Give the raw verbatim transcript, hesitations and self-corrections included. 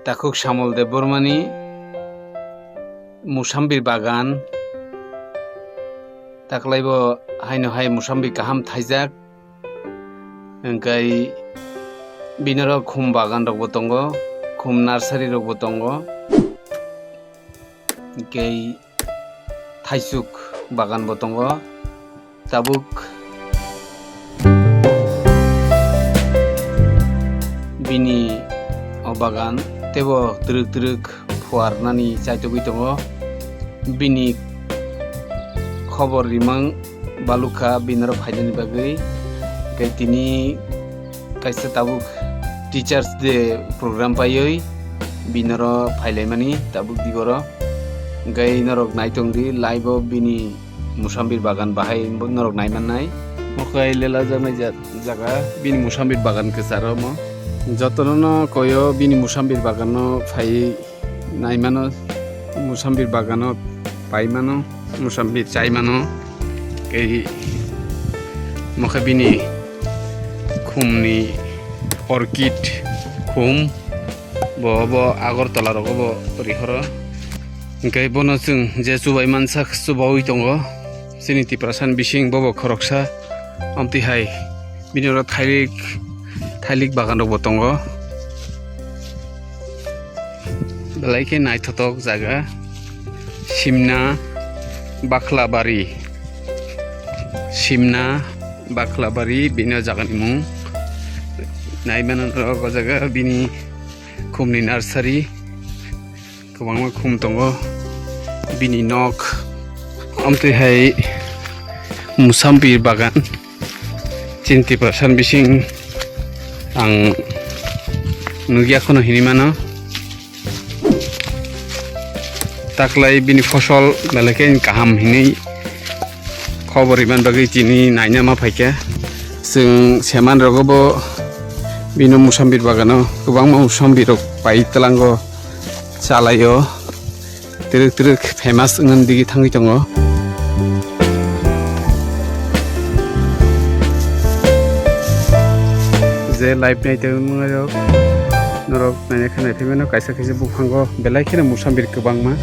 Takhuk Samol Debbarmani musambir bagan, taklaibo haino hai musambir kaham thaijak, hwnkhe binoro khum bagan rokbo tongo, khum nursery rokbo tongo, hwnkhe thaisuk bagan bo tongo. Tabuk bini o bagan teibo twrwk twrwk phuarnani chaitogwi tongo. Bini khobor rimang balukha binoro phainani bagwi. Hwnkhe tini kaisa tabuk Teachers Day program paiwi binoro phailaimani tabuk digoro. Hwnkhe norok naitongdi live-o bini musambir bagan bahai norok naimannai. Mokhai lelajaknai ja-, jaga bini musambir bagan kwcharo mo. Jotono no koyo bini musambir bagan no phai naimano, musambir bagano paimano, musambir chaimano. Tei mokhe bini khumni orchid khum, bo, bo Agartala rogo bo rihoro. Hwnkhe bono chwng je chubai mansak chubaui tongo. Chini Tiprasa ni bising bobo khoroksa. Amtwi hai bini oro thailik, thailik bagan rokbo tongo. Belai khe naithothok jaga. Simna Bakhlabari. Simna Bakhlabari bini o jagani mung. Naimano norok o jaga bini khumni nursery. Kwbangma khum tongo bini nok. Amtwi hai musambir bagan. Chini Tiprasa ni bising ang nukya kheno hinwi mano. Taklai bini fosol belai khe kaham hinwi khobor rwmani bagwi tini naina ma phaikha. Chwng seman rogo bo bini musambir bagano kwbangma musambir rok pai twlango, chalaio, twrwk twrwk famous wngmani digi thangwi tongo. Je live naitongmung rok, norok naina khe naiphaimano kaisa kaisa buphango belai kheno musambir kwbangma.